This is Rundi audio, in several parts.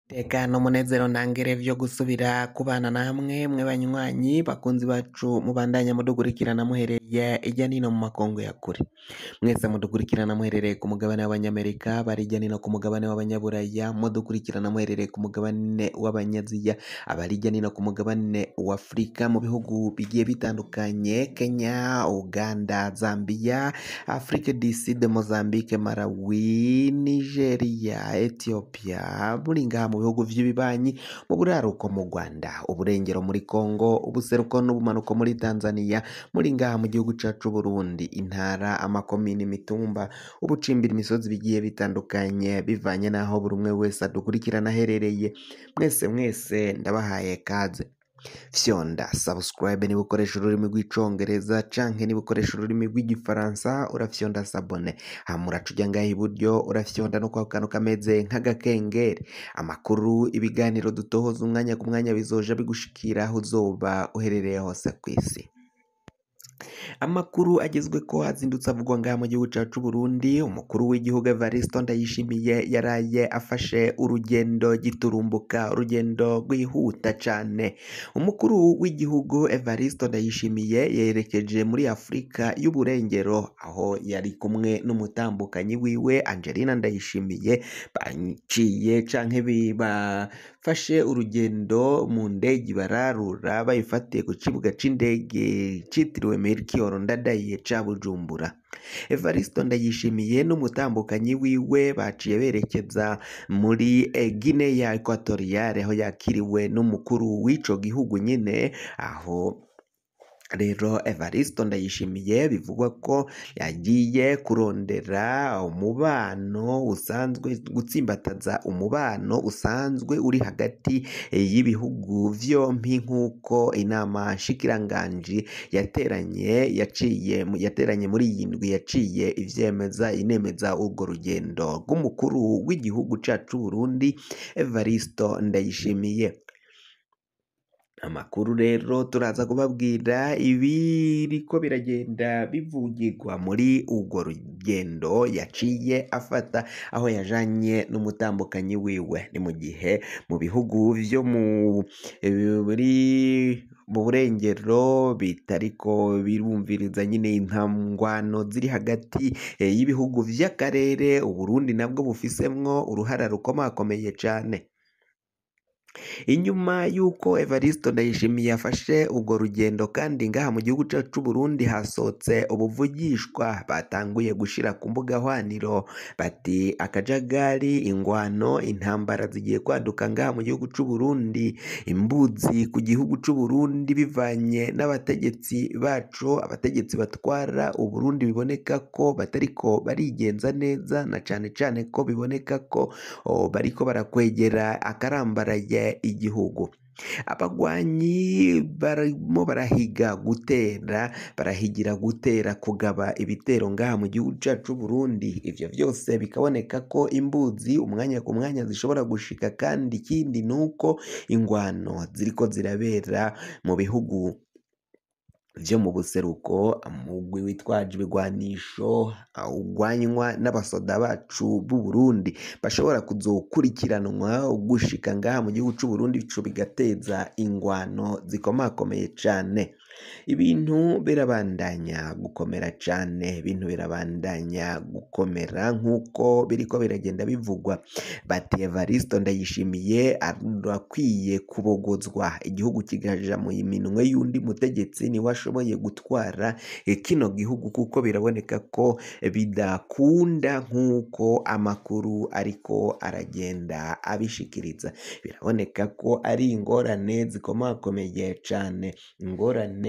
Tekano umunezero ntangere vyo gusubira kubana namwe mwe banywanyi bakunzi bacu mubandanya mudukurikirana muhereye irya nino mu makungu ya kure. Mwese mudukurikirana muherereye ku mugabane w'abanyamerika, bari irya nino ku mugabane w'abanyaburaya, mudukurikirana muherereye ku mugabane w'abanyaziya, abari irya nino ku mugabane w'Afrika mu bihugu bigiye bitandukanye, Kenya, Uganda, Zambia, Afrique du Sud, Mozambique, Malawi, Nigeria, Ethiopia, muri ngaha mu bihugu vy'ibibanyi, mu buraruko mu Rwanda, uburengero muri Congo, ubuseruko n'ubumanuko muri Tanzania, muri ngaha mu gihugu cacu Burundi, intara, amakomine, imitumba, ubucimbira imisozi bigiye bitandukanye bivanye n'aho buri umwe wese adukurikirana aherereye. Mwese mwese ndabahaye kaze. Fyonda subscribe niba ukoresha ururimi rw'icongereza canke niba ukoresha ururimi rw'igifaransa urafyonda s'abonner, hama uraca uja ngaha iburyo urafyonda no kwa kantu kameze nk'agakengeri. Amakuru, ibiganiro dutohoza umwanya ku mwanya bizoja bigushikira aho uzoba uherereye hose kw'isi. Amakuru agezweko azindutse avugwa ngaha mu gihugu cacu Burundi, umukuru w'igihugu Evariste Ndayishimiye yaraye afashe urugendo giturumbuka, urugendo rwihuta cane. Umukuru w'igihugu Evariste Ndayishimiye yerekeje muri Afrika y'uburengero aho yari kumwe n'umutambukanyi wiwe Angelina Ndayishimiye, baciye canke bafashe urugendo mu ndege bararura bayifatiye ku kibuga c'indege citiriwe Melchior Ndadaye ca Bujumbura. Evariste Ndayishimiye n'umutambukanyi wiwe baciye berekeza muri Guinea Equatoriale aho yakiriwe n'umukuru w'ico gihugu nyene, aho rero Evariste Ndayishimiye bivugwa ko yagiye kurondera umubano usanzwe, gutsimbataza umubano usanzwe uri hagati y'ibihugu vyompi nk'uko inama nshikiranganji yateranye yaciye yateranye muri iyi ndwi yaciye ivyemeza inemeza urwo rugendo rw'umukuru w'igihugu cacu Burundi Evariste Ndayishimiye. Amakuru rero turaza kubabwira ibiriko biragenda bivugirwa muri urwo rugendo yaciye afata aho yajanye n'umutambukanyi wiwe. Ni mu gihe mu bihugu vyo muri mu burengero bitariko birumviriza nyine intangwano ziri hagati y'ibihugu vy'akarere, Uburundi nabwo bufisemwo uruhara rukomakomeye cane. Inyuma y'uko Evariste Ndayishimiye afashe urwo rugendo kandi ngaha mu gihugu cacu Burundi hasohotse ubuvugishwa batanguye gushira ku mbuga hwaniro bati akajagari, ingwano, intambara zigiye kwaduka ngaha mu gihugu c'u Burundi, imbuzi ku gihugu c'u Burundi bivanye n'abategetsi bacu, abategetsi batwara Uburundi biboneka ko batariko barigenza neza na cane cane ko biboneka ko bariko barakwegera akarambaraye igihugu. Abagwanyi barimo barahiga gutera, barahigira gutera kugaba ibitero ngaha mu gihugu cacu Burundi. Ivyo vyose bikaboneka ko imbuzi umwanya ku mwanya zishobora gushika, kandi ikindi nuko ingwano ziriko zirabera mu bihugu vyo mu buseruko, umugwi witwaje ibigwanisho ugwanywa n'abasoda bacu b'u Burundi bashobora kuzokurikiranwa gushika ngaha mu gihugu c'u Burundi, ico bigateza ingwano zikomakomeye cane. Ibintu birabandanya gukomera cane, ibintu birabandanya gukomera nk'uko biriko biragenda bivugwa. Bati Evariste Ndayishimiye arakwiye kubogozwa, igihugu kigaja mu minwe y'undi mutegetsi niwe ashoboye gutwara kino gihugu, kuko biraboneka ko bidakunda nk'uko amakuru ariko aragenda abishikiriza. Biraboneka ko ari ingorane zikomakomeye cane, ingorane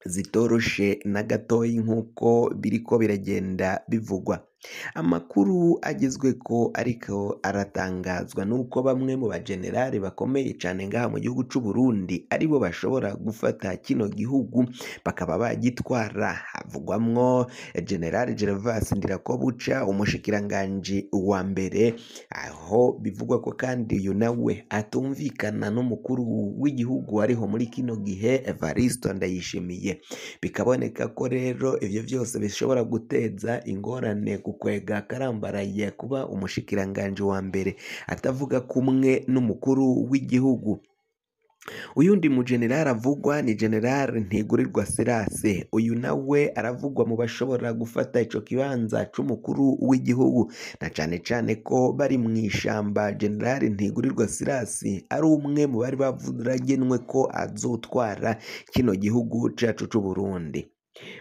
zitoroshe na gatoyi nk'uko biriko biragenda bivugwa. Amakuru agezweko ariko aratangazwa nuko bamwe mu bajenerali bakomeye cane ngaha mu gihugu c'u Burundi aribo bashobora gufata kino gihugu bakaba bagitwara. Havugwamwo General Gervas Ndirakobuca, umushikiranganji wa mbere, aho bivugwa ko kandi uyu nawe atumvikana n'umukuru w'igihugu ariho muri kino gihe Evariste Ndayishimiye. Bikaboneka ko rero ivyo vyose bishobora guteza ingorane gukwega karambaraye kuba umushikiranganji wa mbere atavuga kumwe n'umukuru w'igihugu. Uyundi mu general avugwa ni General Ntigurirwa Serase. Uyu nawe aravugwa mu bashobora gufata ico kibanza c'umukuru w'igihugu, na cane cane ko bari mw'ishamba. General Ntigurirwa Serasi ari umwe mu bari bavuragenwe ko azotwara kino gihugu cacu c'Uburundi.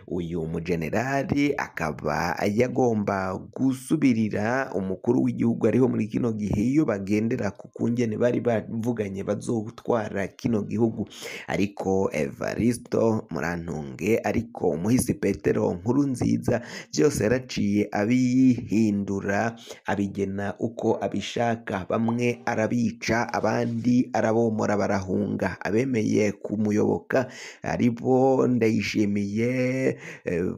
Uyu mugenerali akaba yagomba gusubirira umukuru w'igihugu ariho muri kino gihe, iyo bagendera ku kungene bari bavuganye bazotwara kino gihugu. Ariko Evaristo Murantunge, ariko umuhisi Petero Nkurunziza, vyose yaraciye abihindura, abigena uko abishaka. Bamwe arabica, abandi arabomora barahunga. Abemeye kumuyoboka aribo Ndayishimiye,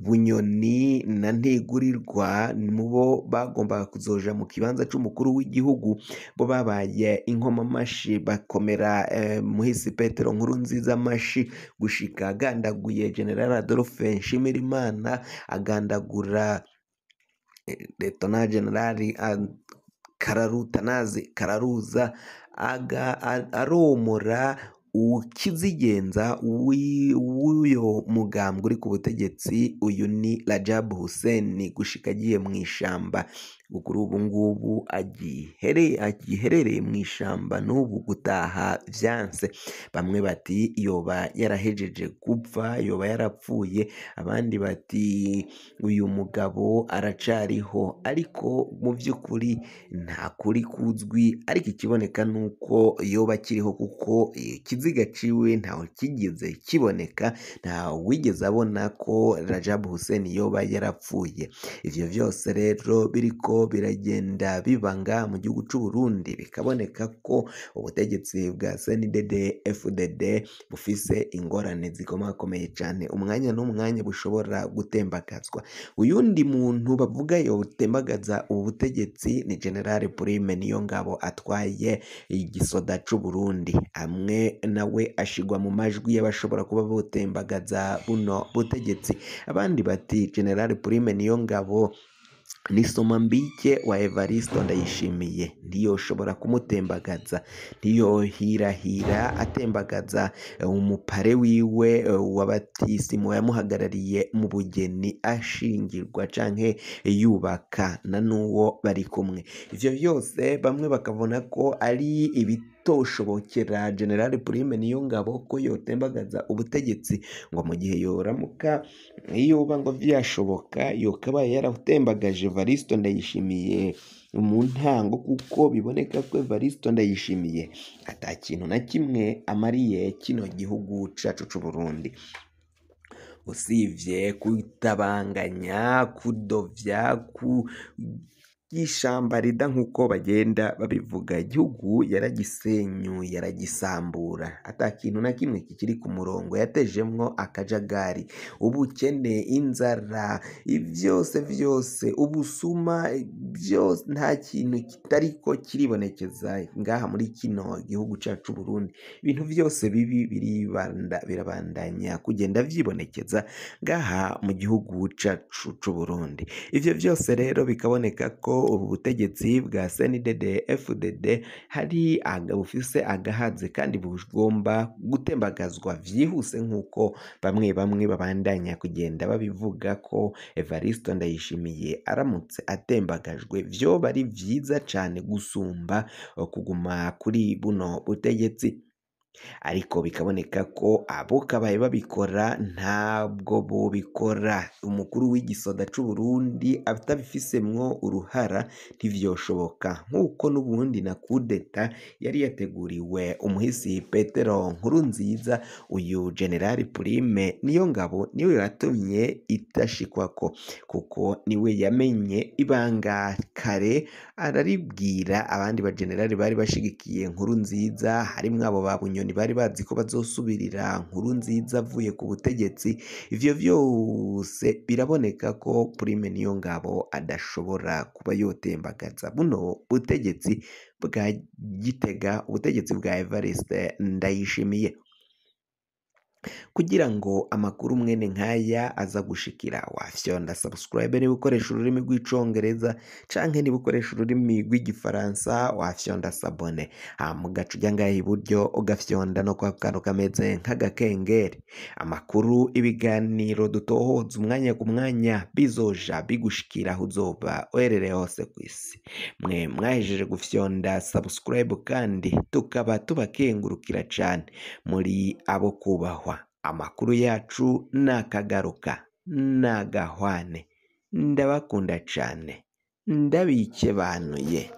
Bunyoni na Ntigurirwa, mubo bagombaga kuzoja mu kibanza c'umukuru w'igihugu, bo babaye inkomamashi, bakomera muhisi Petero Nkurunziza amashi gushika agandaguye General Adolphe Nshimirimana, agandagura Letona General Kararutanazi Kararuza, aromora ukizigenza w'uyo mugambwe uri ku butegetsi. Uyu ni Rajab Hussein, gushika agiye mw'ishamba. Kuri ubu ngubu agiherereye mw'ishamba, n'ubu gutaha vyanse. Bamwe bati yoba yarahejeje gupfa, yoba yarapfuye, abandi bati uyu mugabo aracariho. Ariko mu vy'ukuri nta kuri kuzwi, ariko ikiboneka nuko yoba akiriho, kuko ikiziga ciwe ntaho kigeze kiboneka, nta wigeze abona ko Rajab Hussein yoba yarapfuye. Ivyo vyose rero biriko biragenda bibanga mu gihugu c'Uburundi, bikaboneka ko ubutegetsi bwa CNDD FDD bufise ingorane zikomakomeye cane, umwanya n'umwanya bushobora gutembagazwa. Uyundi muntu bavuga yotembagaza ubu butegetsi ni General Prime Niyongabo atwaye igisoda c'Uburundi. Amwe nawe ashigwa mu majwi y'abashobora kuba botembagaza buno butegetsi. Abandi bati General Prime Niyongabo ni Somambike wa Evaristo Ndayishimiye, ntiyoshobora kumutembagaza, ntiyohirahira atembagaza umupare wiwe wa batisimu yamuhagarariye mu bugeni ashingirwa canke yubaka na n'uwo bari kumwe. Ivyo vyose bamwe bakabona ko ari ibitoshobokera General Prime Niyongabo ko yotembagaza ubutegetsi, ngo mu gihe yoramuka yoba ngo vyashoboka yokabaye yaratembagaje Evaristo Ndayishimiye mu ntango, kuko biboneka ko Evaristo Ndayishimiye ata kintu na kimwe amariye kino gihugu cacu c'Uburundi, usivye kutabanganya, kudovya, ku y'ishamba rida nk'uko bagenda babivuga. Igihugu yaragisenyuye, yaragisambura, ata kintu na kimwe kikiri ku murongo, yatejemwo akajagari, ubukene, inzara, vyose vyose, ubusuma, vyose, nta kintu kitariko kiribonekeza ngaha muri kino gihugu cacu c'Uburundi. Ibintu vyose bibi birabandanya kugenda vyibonekeza ngaha mu gihugu cacu c'Uburundi. Ivyo vyose rero bikaboneka ko ubu butegetsi bwa CNDD FDD hari bufise agahaze kandi bugomba gutembagazwa vyihuse, nk'uko bamwe bamwe babandanya kugenda babivuga ko Evaristo Ndayishimiye aramutse atembagajwe vyoba ari vyiza cane gusumba kuguma kuri buno butegetsi. Ariko bikaboneka ko abo kabaye babikora ntabwo bobikora. Umukuru w'igisoda c'Uburundi atabifisemwo uruhara ntivyoshoboka, nk'uko n'ubundi na kudeta yari yateguriwe umuhisi Petero Nkurunziza. Uyu General Prime Niyongabo niwe yatumye itashikwako, kuko niwe yamenye ibanga kare araribwira abandi bagenerali bari bashigikiye Nkurunziza, harimwo abo ba Bunyoni bari bazi ko bazosubirira Nkurunziza avuye ku butegetsi. Ivyo vyose biraboneka ko Prime Niyongabo adashobora kuba yotembagaza buno butegetsi bwa Gitega, ubutegetsi bwa Evariste Ndayishimiye. Kugira ngo amakuru mwene nkaya aza gushikira, wafyonda subscribe niba ukoresha ururimi rw'icongereza, canke niba ukoresha ururimi rw'igifaransa wafyonda s'abonner, hama ugaca uja ngaha iburyo ugafyonda no kwa kantu kameze nk'agakengeri. Amakuru, ibiganiro dutohoza umwanya ku mwanya bizoja bigushikira aho uzoba uherereye hose kw'isi. Mwe mwahejeje gufyonda subscribe kandi tukaba tubakengurukira cane, muri abo kubahwa. Amakuru yacu nakagaruka nagahwane, ndabakunda cane, ndabikebanuye.